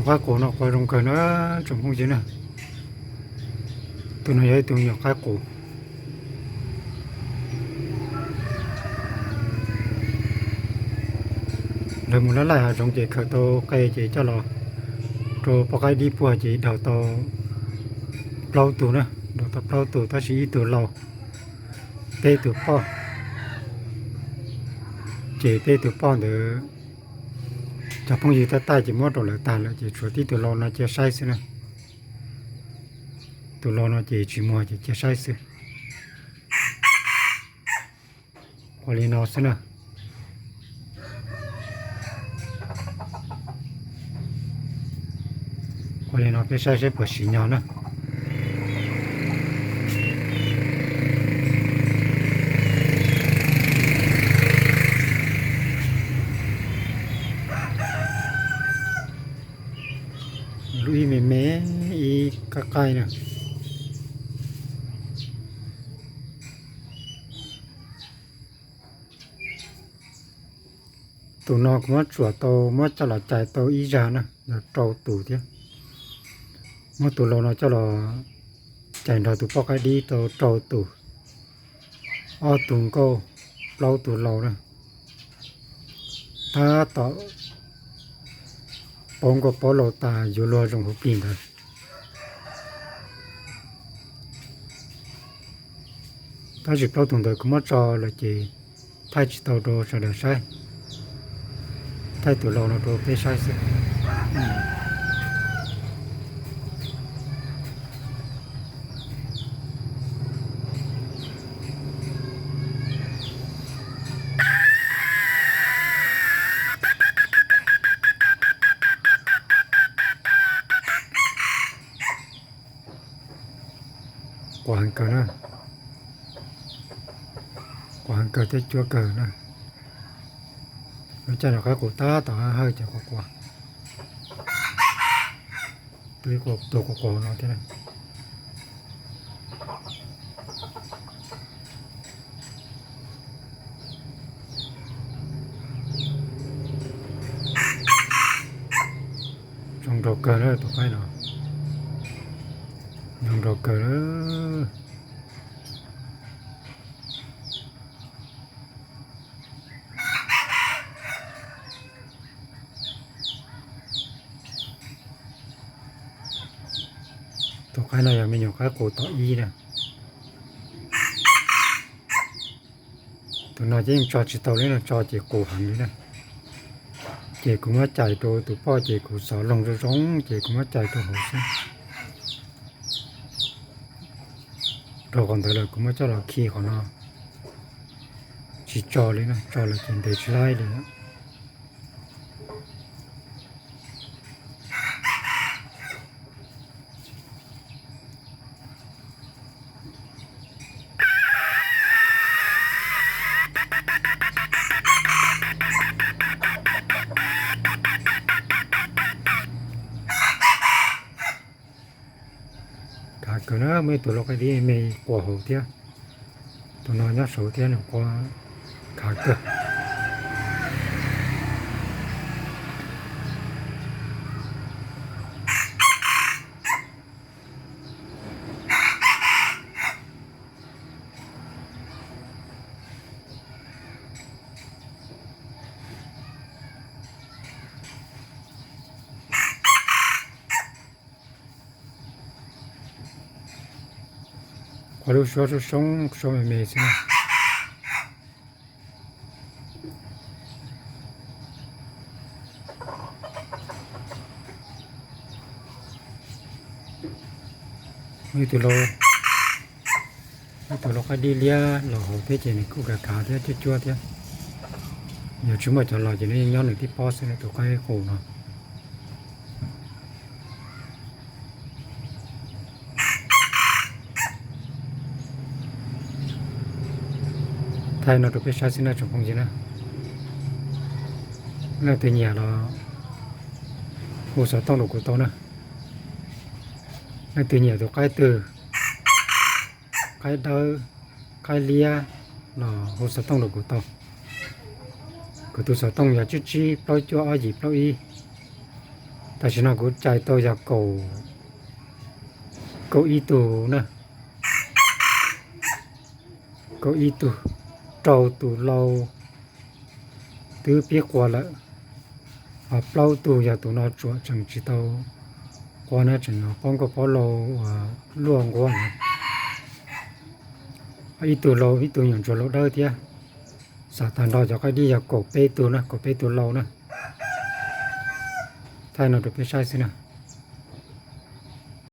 Qaib qus no quav zoo kawg na tsoom phooj ywg na. Tus no yog ib tug me nyuam qaib qus. Lawv mus laij laij hav zoov ces khaws tau qe ces coj los rau poj qaib dib puag ces daug tau plaub tug na, daug tau plaub tug tab sis ib tug laus, peb tug poj. Ces peb tug poj ntawd cov phooj ywg taij taij ces muab rau lawv tag lawm ces tshuav tib tug laus no cia saib xwb na. Tus laus no ces tsis muag ces cia saib xwb. Quav li no xwb na. Quav li no peb saib seb puas siv nyog na. Lub ib me me ib qab qaib na. Tus no kuv muab tsuam tau muab coj los cais tau ib zag na, yog rau tus thiab. Muab tus laus no coj los cais nrog tus poj qaib dib tau rau tus, ob tug nkauj, plaub tug laus na. Tab tom paub nkauj paub laus tas yuav luag zoo huv plig ntawd. Tab sis plaub tug ntawd kuv muab tso lawm ces thaij tsis tau rau sawv daws saib. Thaij tus laus no rau peb saib xwb. Quav heev kawg na. Quav heev kawg thiab cuab kawg na. Lub caij no qaib qus tab tom hawj ces quav quav. Tus quav quav no thiab. Zoo nraug kawg na tus qaib no. Zoo nraug kawg na. Tus qaib no yog me nyuam qaib qus tom ib na. Tus no ces yeej tso tsis tau li no, tso ces qus heev li na. Ces kuv muab cais rau tus poj ces kuv xov loog zoo zoo ces kuv muab cais rau hauv xwb. Rau qhov ntawd lawm kuv muab coj los khi qhov no. Tsis tso li na, tso lawm ces ntes tsis laib li. Khav kawg na, muaj ib tug lau qaib dib me quas hauv thiab. Tus no nyob saud thiab nws quas khav kawg. Quas lub suab soob soob, suab me me xwb na. Ib tug lau, ib tug lau qaib dib liab los hauv thiab ces nws kuj khav khav thiab cuab cuab thiab. Yog tsis muaj cov los ces nws yeej nyob nws tib pob xwb na tus qaib qus no. Thaij no rau peb saib xwb na tsoom phooj ywg na. Leej twg nyiam los hu xov tooj rau kuv tau na. Leej twg nyiam tus qaib twg, qaib dawb, qaib liab los hu xov tooj rau kuv tau. Kuv tus xov tooj yog tsib tsib plaub cuaj ob yim plaub ib. Tam sim no kuv cais tau yog kaum, kaum ib tug na, kaum ib tug, rau tus lau twb pib qua lawm, ho plaub tug yog tus no tsuam tseem tsis tau qua na, tseem pob nkauj pob lau uas luaj nquab na. Ib tug lau ib tug nyuam ntsuag lau dawb thiab. Xam tag nrho cov qaib dib yog kaum peb tug na, kaum peb tug lau na. Thaij no rau peb saib xwb na.